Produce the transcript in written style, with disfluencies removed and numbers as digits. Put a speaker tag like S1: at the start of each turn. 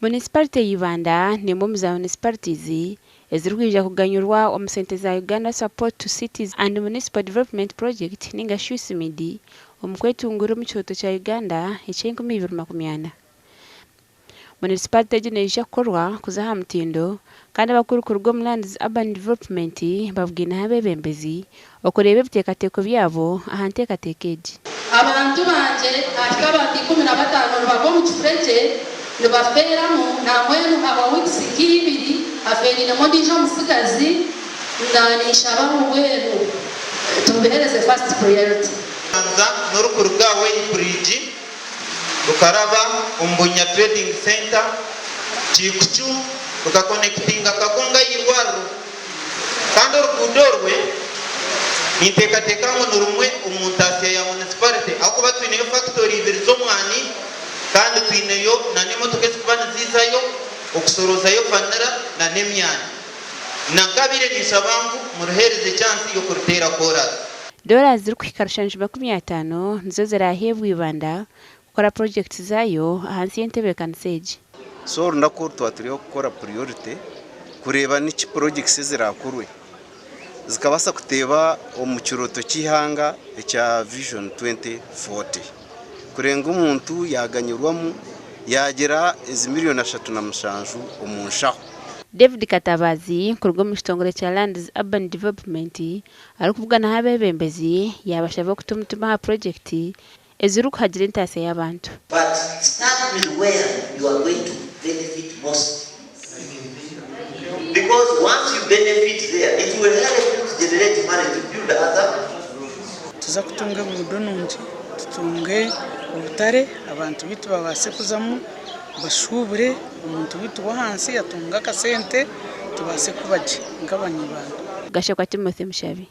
S1: Munisiparite ya Ibanda n'emwe omu za munisiparities ezirikwija kuganyurwa omu sente za Uganda Support to Cities and Municipal Development Project ninga shi USMID omu kwetunguura omu kirooto kya Uganda eky'enkumi ibiri 40. Munisiparite egi neija kukorwa kuza aha mutindo kandi abakuru kuruga omu Lands Urban Development babugaineho abeebembezi okureeba ebiteekateeko byabo aha nteekateeka egi.
S2: Abantu bangye hahika abantu 15 nibagwa omu kifuregye nibafeeramu, nambwenu haba weeks nk'ibiri hafeeriiremu ondiijo omutsigazi, na ninshaba ngu mbwenu tubiheereze first priority.
S3: Orubanza n'orurikuruga aha Weigh Bridge rukaraba omu Bunya Trading Centre, Kikuchu rukakonekitinga Kagongo aha irwariro. Kandi oruguudo orwe ninteekateeka ngu ni rumwe omu ntaasya ya munisiparite ahakuba twineyo fakitori ibiri z'omwani kandi twineyo n'emotoka ezirikuba niziizayo okushorozayo vanira n'emyani. Nankabaire ninshaba ngu muruheereze chansi y'okuruteera koorasi.
S1: Dollars zirikuhika rushanju 50 nizo ziraaheebwa Ibanda kukora purojekiti zaayo ahansi y'entebeekanisa egi.
S4: So orunaku oru twaba turiho kukora priority kureeba niki projects ezirakorwe zikabaasa kuteeba omu kirooto ky'eihanga ekya vision 2040 kureeba ngu omuntu yaaganyirwamu yaagira ezi miriyoni 37 omu nshaho.
S1: David Katabaazi kuruga omu kitongore kya Lands Urban Development arikuvuganaho abeebembezi yaabashaba okuta omutima aha purojekiti ezirikuhagira entaasya y'abantu.
S5: But start with where you are going to benefit most because once you benefit there it will help you to generate money to build other.
S6: Nituza kutunga enguudo nungi, tutunge obutare abantu baitu babaase kuzamu bashuubure, omuntu waitu w'ahansi atunge akasente tubaase kuba gye nk'abanyibanda.
S1: Gashakwa Timothy Mushabe.